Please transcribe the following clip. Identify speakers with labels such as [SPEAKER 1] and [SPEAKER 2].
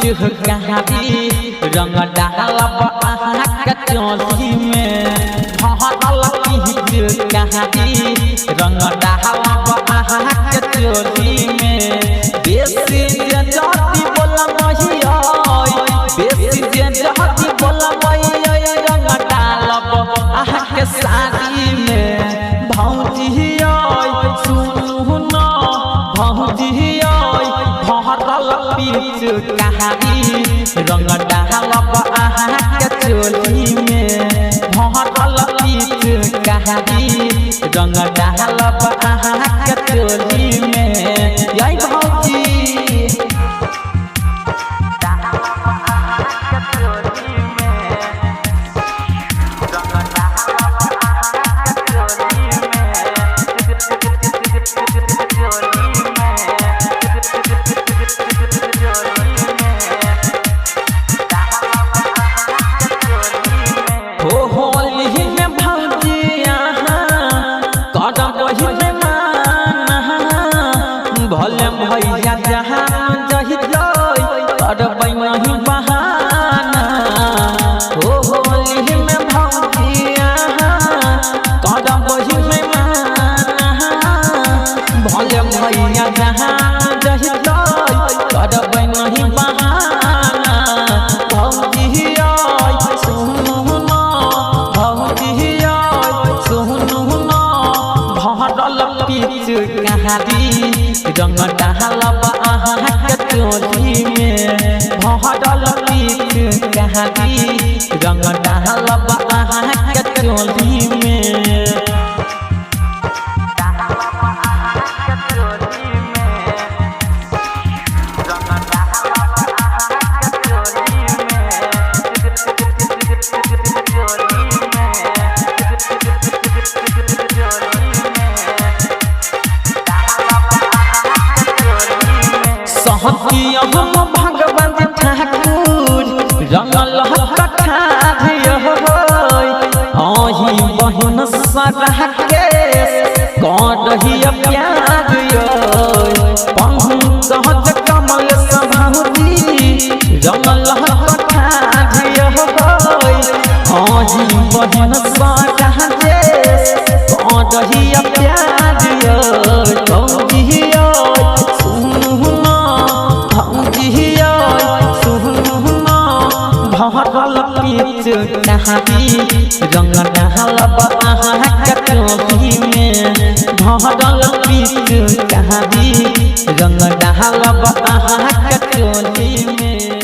[SPEAKER 1] पिचकारी रंग डालब अहाँ के चोली में भरल पिचकारी रंग डालब अहाँ के चोली में बेसी जे जाति बोलबही बेसी जे जाति बोलबही रंग डालब अहाँ के साड़ी में भौजी सुनू न भौजी भरल पिचकारी रंग डालब अहाँ के चोली में भरल पिचकारी रंग डालब अहाँ के चोली में यै भौजी हो होली में भौजी अहाँ करब वही माना भले भैया जहाँ जही जई करबै नहीं बहाना हो होली में भौजी अहाँ करब वही माना भले भैया जहाँ जही जई करबै नहीं बहाना भौजी सुनू न भौजी सुनू न भरल पिचकारी रंग डालब अहाँ के चोली में भरल पिचकारी रंग डालब अहाँ के चोली में सहती हम भगवान ठाकुर रंगल कठार अही बहन सरा के करही प्यार पंकज कमल सभाउजी रंगल कठार अही बहन सरा के करही प्यार भौजी सुनू न भौजी सुनू न भरल पिचकारी रंग डालब अहाँ के चोली में भरल पिचकारी रंग डालब अहाँ के चोली में।